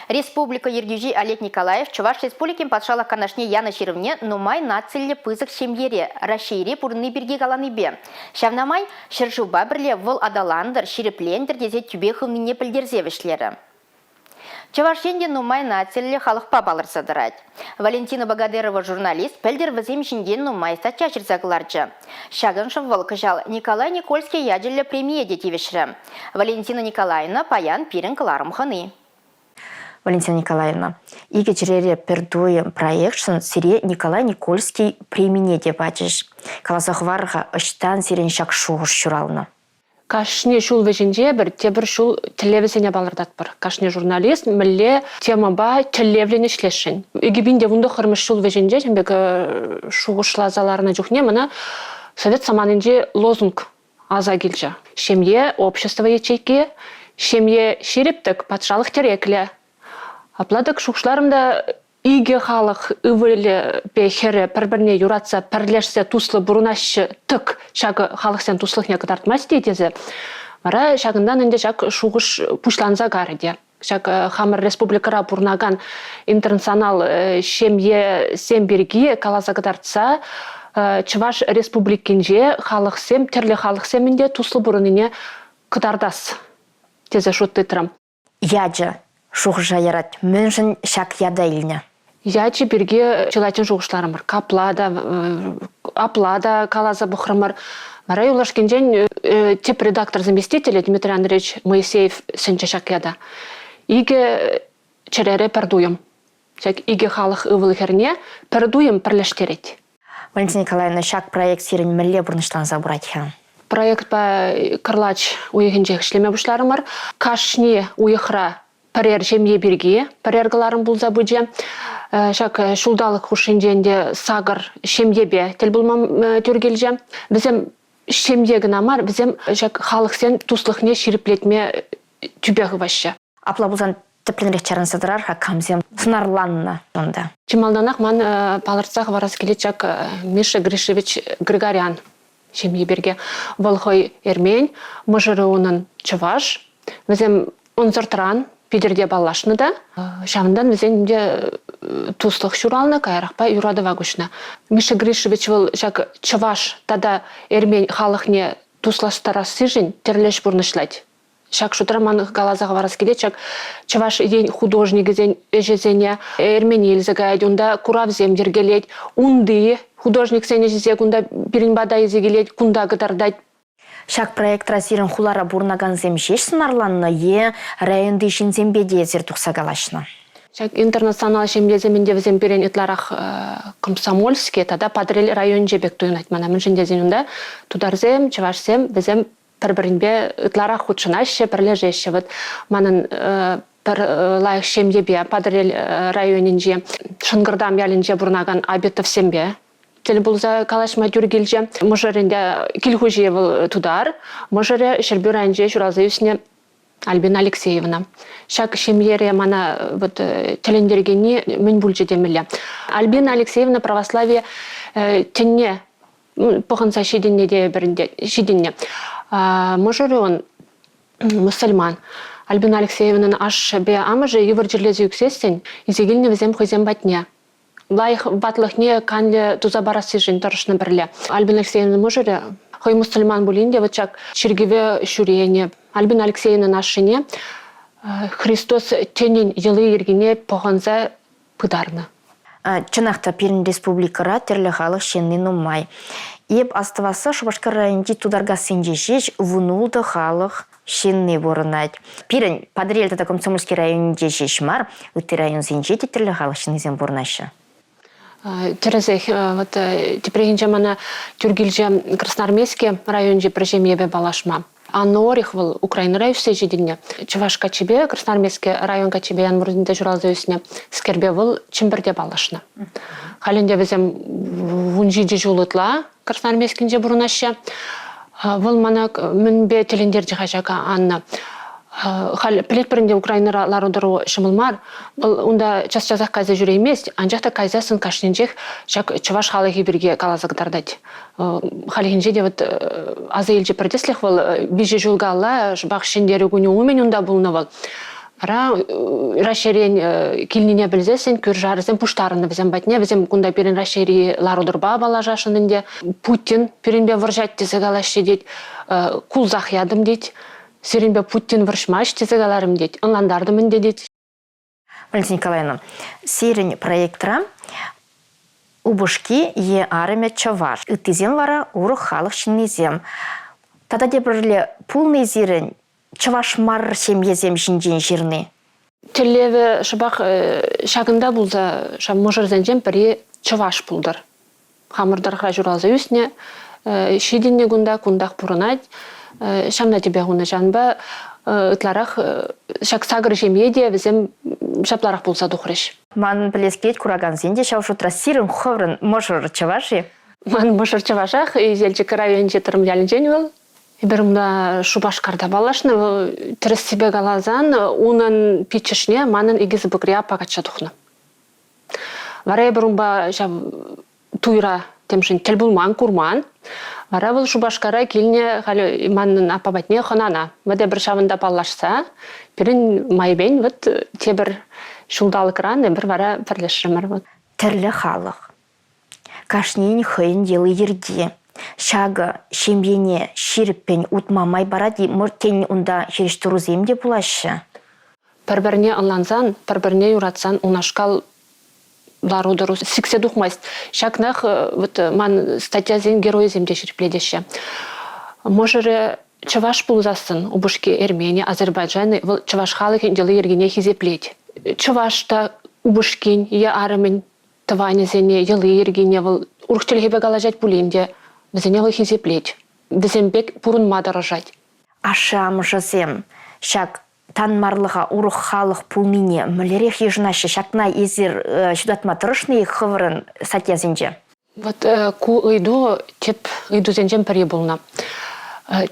Республика ертӳҫи Олег Николаев Чӑваш Республикин Патшалӑх Канашне янӑ ҫырӑвне нумай нациллӗ пысӑк ҫемьере Раҫҫейре пурӑнни пирки каланипе, ҫавна май ҫӗршывпа пӗрле вӑл аталантӑр, ҫирӗплентӗр тесе тӳпе хывнине пӗлтерсе вӗҫлерӗ. Чӑваш Ен те нумай нациллӗ халӑхпа палӑрса тӑрать. Валентина Богодерова журналист пӗлтӗр вӗсем ҫинчен нумай статья ҫырса кӑларчӗ. Ҫакӑншӑн вӑл кӑҫал Николай Никольский ячӗллӗ премие те тивӗҫрӗ. Валентина Николаевна паян пирӗн кӑларӑм хӑни. Валентина Николаевна, икӗ чӗрере пӗр туйӑм проектшӑн сире Николай Никольский премине те пачӗҫ. Каласа хӑвар-ха, ӑҫтан сирӗн ҫак шухӑш ҫуралнӑ? Кашни ҫул вӗҫӗнче пӗр тепӗр ҫул тӗллевӗсене палӑртатпӑр. Кашни журналист мӗнле темӑпа тӗллевлӗн ӗҫлесшӗн. 2019 ҫул вӗҫӗнче ҫын пек шухӑшласа ларнӑ чухне мана совет саманинчи лозунг аса килчӗ. Ҫемье общество ячейки, ҫемье ҫирӗп-тӗк, патшалӑх тӗреклӗ. Апла-тӑк шухӑшларӑм та икӗ халӑх ывӑлӗпе хӗрӗ пӗр-пӗрне юратса пӗрлешсе туслӑ пурӑнаҫҫӗ тӑк ҫакӑ халӑхсен туслӑхне кӑтартмасть те тесе вара ҫакӑнтан ӗнтӗ ҫак шухӑш пуҫланса карӗ те. Ҫак хамӑр республикӑра пурӑнакан интернационал ҫемьесем пирки каласа кӑтартса Чӑваш Республикинче халӑхсем, тӗрлӗ халӑхсем ӗнтӗ туслӑ пурӑннине кӑтартас тесе шут тытрӑм. Ячӗ шухӑша ярать. Мӗншӗн ҫак ята илнӗ? Ячӗ пирки чылайччен шухӑшларӑмӑр. Капла та, апла та каласа пӑхрӑмӑр. Вара юлашкинчен тӗп редактор заместителӗ Дмитрий Андреевич Моисеев сӗнчӗ ҫак ята. Икӗ чӗрере пӗр туйӑм. Ҫак икӗ халӑх ывӑл-хӗрне пӗр туйӑм пӗрлештерет. Валентина Николаевна, ҫак проект сирӗн мӗнле пурнӑҫланса пырать-ха? Проектпа кӑрлач уйӑхӗнчех ӗҫлеме пуҫларӑмӑр. Кашни уйӑхра пӗрер ҫемье пирки пӗрер кӑларӑм пулса пычӗ. Ҫак ҫулталӑк хушшинче ӗнтӗ сакӑр ҫемьепе тӗл пулма тӳр килчӗ. Вӗсем ҫемье кӑна мар, вӗсем ҫак халӑхсен туслӑхне ҫирӗплетме тӳпе хываҫҫӗ. Апла пулсан тӗплӗнрех чарӑнса тӑрар-ха, камсем сӑнарланнӑ унта? Чи малтанах ман палӑртса хӑварас килет ҫак Миша Гришевич Григорян ҫемйи пирки. Вӑл хӑй эрмен, мӑшӑрӗ унӑн чӑваш. Вӗсем ӑнсӑртран Питӗрте паллашнӑ та, ҫавӑнтан вӗсен те туслӑх ҫуралнӑ, каярахпа юратӑва куҫнӑ. Миша Гришевич вӑл ҫак чӑваш тата эрмен халӑхне туслаштарассишӗн тӗрлӗ ӗҫ пурнӑҫлать. Ҫак шутра ман каласа хӑварас килет, ҫак Чӑваш Ен художникӗсен ӗҫӗсене Эрмени илсе каять, унта куравсем йӗркелет, унти художниксен ӗҫӗсем кунта пирӗн пата илсе килет, кунта кӑтартать. Ҫак проектра сирӗн хулара пурӑнакансем ҫеҫ сӑнарланнӑ е районти ҫынсемпе те эсир тухса калаҫнӑ? Ҫак интернационал ҫемьесем ӗнтӗ вӗсем пирӗн ытларах Комсомольски тата Патӑрьел районӗнче пек туйӑнать мана. Мӗншӗн тесен унта тутарсем, чӑвашсем вӗсем пӗр-пӗринпе ытларах хутшӑнаҫҫӗ, пӗрлешеҫҫӗ. Вот манӑн пӗр лайӑх ҫемьепе Патӑрьел районӗнчи Шӑнкӑртам ялӗнче пурӑнакан Абитовсемпе тӗл пулса калаҫма тӳр килчӗ. Мӑшӑрӗн те кил хуҫи вӑл тутар, мӑшӑрӗ Ҫӗрпӳ районӗнче ҫуралса ӳснӗ Альбина Алексеевна. Ҫак ҫемьере мана вот тӗлӗнтеркенни мӗн пулчӗ темелле. Альбина Алексеевна православи тӗнне пӑхӑнса ҫитӗннӗ тейӗпӗр ӗнтӗ, ҫитӗннӗ. Мӑшӑрӗ он мӑсӑльман. Альбина Алексеевнӑн ашшӗпе амӑшӗ йывӑр чирлесе ӳксессӗн илсе килнӗ вӗсем хӑйсем патне. Лайӑх ватлӑхне канлӗ туса парассишӗн тӑрӑшнӑ пӗрле. Альбина Алексеевна мӑшӑрӗ хӑй мӑсӑльман пулин те вот ҫак чиркӗве ҫӳренӗ. Альбина Алексеевнӑн ашшӗне Христос тӗнӗн йӑли-йӗркине пӑхӑнса пытарнӑ. Чӑнах та, пирӗн республикӑра тӗрлӗ халӑх ҫынни нумай. Эп астӑвасса Шупашкар районӗнчи Тутаркассинче ҫеҫ 16 халӑх ҫынни пурӑнать. Пирӗн Патӑрьел тата Комсомольски районӗнче ҫеҫ мар, ытти районсенче те тӗрлӗ халӑх ҫыннисем пурӑнаҫҫӗ. Тӗрӗсех. Вот тепрехинче мана тӳр килчӗ Красноармейски районӗнчи пӗр ҫемьепе паллашма. Анна Орех вӑл Украинӑра ӳссе ҫитӗннӗ. Чӑваш каччипе, Красноармейски район каччипе Янмурзинте ҫуралса ӳснӗ скерпе вӑл Чӗмпӗрте паллашнӑ. Халь ӗнтӗ вӗсем 17 ҫул ытла Красноармейскинче пурӑнаҫҫӗ. Вӑл мана мӗнпе тӗлӗнтерчӗ-ха ҫак Анна? Халь пӗлетпӗр ӗнтӗ Украинӑра лару-тӑру ҫӑмӑл мар. Вӑл унта час-часах кайса ҫӳреймест, анчах та кайсассӑн кашнинчех ҫак чӑваш халӑхӗ пирки каласа кӑтартать. Хальхинче те вот аса илчӗ пӗр тӗслӗх вӑл виҫӗ ҫул калла шӑпах Ҫӗнтерӳ кунӗ умӗн унта пулнӑ вӑл. Вара Раҫҫейрен килнине пӗлсессӗн кӳршӗ-арсем пуҫтарӑннӑ вӗсем патне. Вӗсем кунта пирӗн Раҫҫейри лару-тӑрупа паллашасшӑн ӗнтӗ. Путин пирӗнпе вӑрҫать тесе калаҫҫӗ тет. Кулсах ятӑм тет. Сирӗнпе Путин вӑрҫмасть тесе каларӑм тет. Ӑнлантартӑм ӗнтӗ тет. Валентина Николаевна, сирӗн проектра упӑшки е арӑмӗ чӑваш, ыттисем вара урӑх халӑх ҫыннисем. Тата тепӗрле пулнӑ сирӗн чӑваш мар ҫемьесем ҫинчен ҫырни? Тӗллевӗ шӑпах ҫакӑнта пулса ҫав мӑшӑрсенчен пӗри чӑваш пултӑр. Хамӑр тӑрӑхра ҫуралса ӳснӗ, ҫитӗннӗ кунта, кунтах пурӑнать. Ҫавна тӗпе хунӑ. Ҫавӑнпа ытларах ҫак сакӑр ҫемье те вӗсем ҫапларах пулса тухрӗҫ. Манӑн пӗлес килет, куракансен те ҫав шутра сирӗн хӑвӑрӑн мӑшӑр чӑваш-и? Ман мӑшӑр чӑвашах, Елчӗк районӗнчи Тӑрӑм ялӗнчен вӑл. Эпир унта Шупашкарта паллашнӑ. Тӗрӗссипе каласан, унӑн пиччӗшне манӑн икӗ сыпӑкри аппа качча тухнӑ. Вара эпир унпа ҫав туйра темшӗн тӗл пулман, курман. Вара вӑл Шупашкара килнӗ халӗ манӑн аппа патне хӑнана. Вот эпир ҫавӑнта паллашса пирӗн майӗпен вот тепӗр ҫулталӑкран эпир вара пӗрлешрӗмӗр. Вот. Тӗрлӗ халӑх. Кашнийӗн хӑйӗн йӑли-йӗрки. Ҫакӑ ҫемьене ҫирӗппӗн утма май парать-и, тен, унта хирӗҫтӑрусем те пулаҫҫӗ? Пӗр-пӗрне ӑнлансан, пӗр-пӗрне юратсан унашкал лару-тӑру сиксе тухмасть. Ҫакнах вот ман статьясен геройӗсем те ҫирӗплетеҫҫӗ. Мӑшӑрӗ чӑваш пулсассӑн, упӑшки Эрмени, Азербайджан, вӑл чӑваш халӑхӗн йӑли-йӗркине хисеплет. Чӑваш та упӑшкин е арӑмӗн тӑванӗсене, йӑли-йӗркине вӑл урӑх чӗлхепе калаҫать пулин те, вӗсене вӑл хисеплет. Вӗсем пек пурӑнма тӑрӑшать. Ашшӗ-амӑшӗсем ҫак танмарлӑха урӑх халӑх пулнине мӗнлерех йышӑнаҫҫӗ? Ҫакна эсир ҫутатма тӑрӑшнӑ-и хӑвӑрӑн статьясенче? Вот ку ыйту тӗп ыйтусенчен пӗри пулнӑ.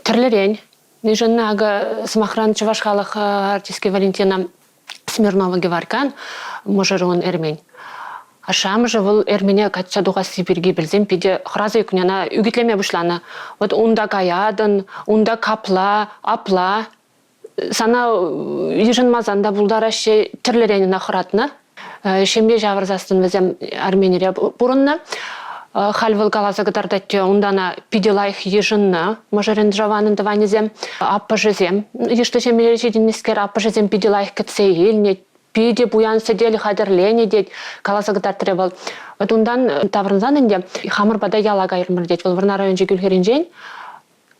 Тӗрлӗрен йышӑннӑ. Акӑ, сӑмахран, чӑваш халӑх артистки Валентина Смирнова Геваркан мӑшӑрӗ ун эрмен. Ашшӗ-амӑшӗ вӑл эрмене качча тухасси пирки пӗлсен питӗ хӑраса ӳкнӗ, ӑна ӳкӗтлеме пуҫланӑ. Вот унта каятӑн, унта капла, апла. Сана йышӑнмасан та пултараҫҫӗ, тӗрлӗрен ӑна хӑратнӑ. Ҫемье ҫавӑрсассӑн вӗсем Арменире пурӑннӑ. Халь вӑл каласа кӑтартать те, унтана питӗ лайӑх йышӑннӑ мӑшӑрӗн Джованӑн тӑванӗсем, аппӑшӗсем. Йышлӑ ҫемьере ҫитӗннӗскер аппӑшӗсем питӗ лайӑх кӗтсе илнӗ, питӗ пуян сӗтел хатӗрленӗ тет, каласа кӑтартрӗ вӑл. Вот унтан таврӑнсан ӗнтӗ хамӑр пата яла кайрӑмӑр тет вӑл Вӑрнар районӗнчи Кӳлхӗрринчен.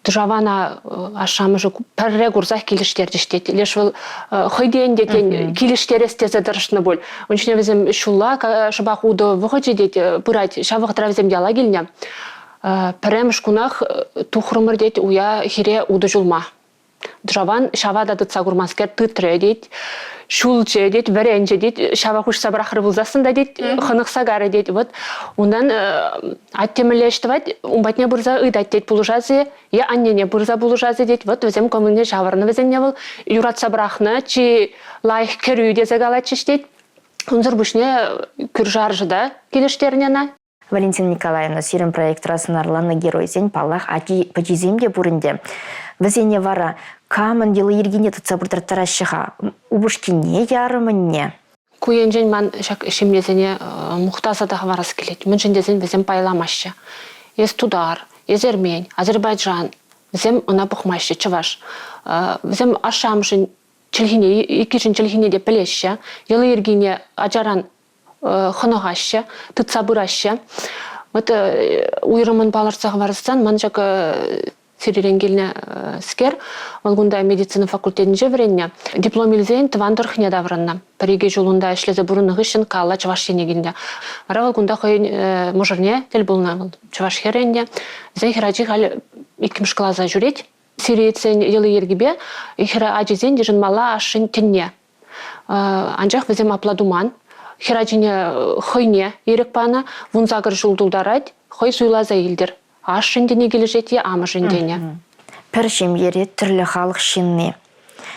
Тӑшавана ашшӗ-амӑшӗ пӗрре курсах килӗштерчӗҫ тет. Леш вӑл хӑй те ӗнтӗ тен килӗштерес тесе тӑрӑшнӑ пуль. Ун чухне вӗсем ҫулла шӑпах утӑ вӑхӑчӗ тет пырать. Ҫав вӑхӑтра вӗсем яла килнӗ. Пӗрремӗш кунах тухрӑмӑр тет уя хире утӑ ҫулма. Тӑшаван ҫава та тытса курманскер тытрӗ тет, ҫулчӗ тет, вӗренчӗ тет, ҫава хуҫса пӑрахрӗ пулсассӑн та тет, хӑнӑхса карӗ тет. Вот унтан атте мӗнле ӗҫ тӑвать, ун патне пырса ыйтать тет, пулӑшас-и е аннене пырса пулӑшас-и тет. Вот вӗсем кӑмӑлне ҫавӑрнӑ вӗсене вӑл, юратса пӑрахнӑ, чи лайӑх кӗрӳ тесе калатчӗҫ тет. Унсӑр пуҫне кӳршӗ-аршӑ та килӗштернӗ ӑна. Валентина Николаевна, сирӗн проектра сӑнарланӑ геройсен, паллах, ачи-пӑчисем те пур ӗнтӗ. Вӗсене вара камӑн йӑли-йӗркине тытса пыртарттараҫҫӗ-ха? Упӑшкине е арӑмӗнне? Ку енчен ман ҫак ҫемьесене мухтаса та хӑварас килет. Мӗншӗн тесен вӗсем пайламаҫҫӗ. Эс тутар, эс эрмен, азербайджан. Вӗсем ӑна пӑхмаҫҫӗ, чӑваш. Вӗсем ашшӗ-амӑшӗн чӗлхине, иккӗшӗн чӗлхине те пӗлеҫҫӗ. Йӑли-йӗркине ачаран хӑнӑхаҫҫӗ, тытса пыраҫҫӗ. Вот уйрӑммӑн палӑртса хӑварсан ман ҫак Сирирен килнӗскер, вӑл кунта медицина факультетӗнче вӗреннӗ. Диплом илсен тӑван тӑрӑхне таврӑннӑ. Пӗр-икӗ ҫул унта ӗҫлесе пурӑннӑ хыҫҫӑн калла Чӑваш Ене килнӗ. Вара вӑл кунта хӑйӗн мӑшӑрне тӗл пулнӑ. Вӑл чӑваш хӗрӗ ӗнтӗ. Вӗсен хӗрачи халь иккӗмӗш класа ҫӳрет. Сириецсен йӑли-йӗркипе хӗр ачисен йышӑнмалла ашшӗн тӗнне. Анчах вӗсем апла туман. Хӗрачине хӑйне ирӗк панӑ, 18 ҫул тултарать, хӑй суйласа илтӗр. Ашшӗн тени килӗшет е амӑшӗн тенӗ. Пӗр ҫемьере тӗрлӗ халӑх ҫынни.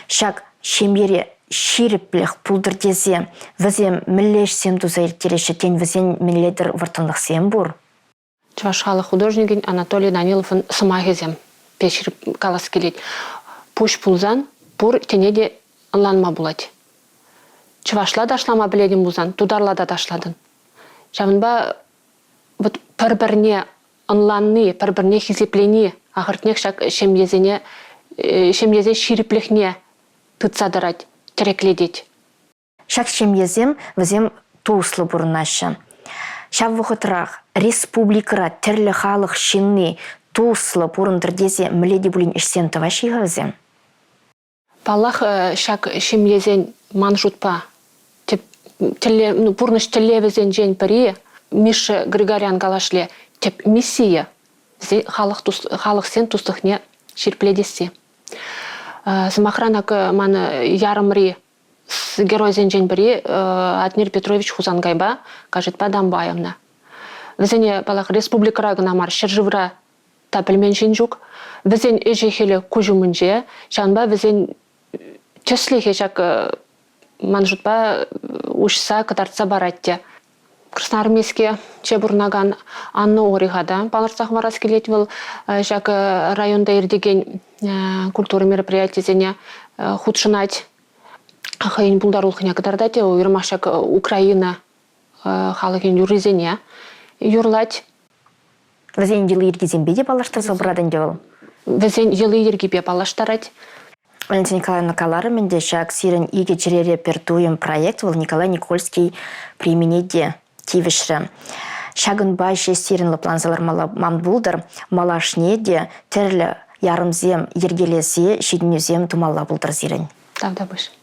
Ҫак ҫемьере ҫирӗплӗх пултӑр тесе вӗсем мӗнле ӗҫсем туса ирттереҫҫӗ, тен, вӗсен мӗнле-тӗр вӑрттӑнлӑхсем пур? Чӑваш халӑх художникӗн Анатолий Даниловӑн сӑмахӗсем ҫирӗп калас килет. Пуҫ пулсан пур тӗне те ӑнланма пулать. Чӑвашла ташлама пӗлетӗн пулсан тутарла та ташлатӑн. Ҫавӑнпа вот пӗр-пӗрне ӑнланни, пӗр-пӗрне хисеплени ахӑртнех ҫак ҫемьесене ҫемьесен ҫирӗплӗхне тытса тӑрать, тӗреклетет. Ҫак ҫемьесем вӗсем туслӑ пурӑнаҫҫӗ. Ҫав вӑхӑтрах республикӑра тӗрлӗ халӑх ҫынни туслӑ пурӑнтӑр тесе мӗнле те пулин ӗҫсем тӑваҫҫӗ-и-ха вӗсем? Паллах, ҫак ҫемьесен ман шутпа тӗп тӗллев, ну, пурнӑҫ тӗллевӗсенчен пӗри Миша Григорян калашле тӗп миссийӗ халӑх тус, халӑхсен туслӑхне ҫирӗплетесси. Сӑмахран, акӑ ман ярӑмри геройсенчен пӗри Атнер Петрович Хусанкайпа Кажетпа Дамбаевна. Вӗсене, паллах, республикӑра кӑна мар, ҫӗршывра та пӗлмен ҫын ҫук. Вӗсен ӗҫӗ-хӗлӗ куҫ умӗнче, ҫавӑнпа вӗсен тӗслӗхӗ ҫак, ман шутпа, уҫса кӑтартса парать те. Красноармейскинче пурӑнакан Анна Ориха та палӑртса хӑварас килет. Вӑл ҫак районта иртекен культура мероприятийӗсене хутшӑнать, хӑйӗн пултарулӑхне кӑтартать. Уйрӑмах ҫак Украина халӑхӗн юррисене юрлать. Вӗсен йӑли-йӗркисемпе те паллаштарса пырать ӗнтӗ вӑл. Вӗсен йӑли-йӗркипе паллаштарать. Валентина Николаевна каларӑм ӗнтӗ, ҫак сирӗн икӗ чӗрере пӗр туйӑм проект вӑл Николай Никольский премине те тивӗҫрӗ. Ҫакӑнпа ҫеҫ сирӗн лӑпланса лармалла ман пултӑр, малашне те тӗрлӗ ярӑмсем йӗркелесе ҫитӗнӳсем тумалла пултӑр сирӗн. Тавтапуҫ.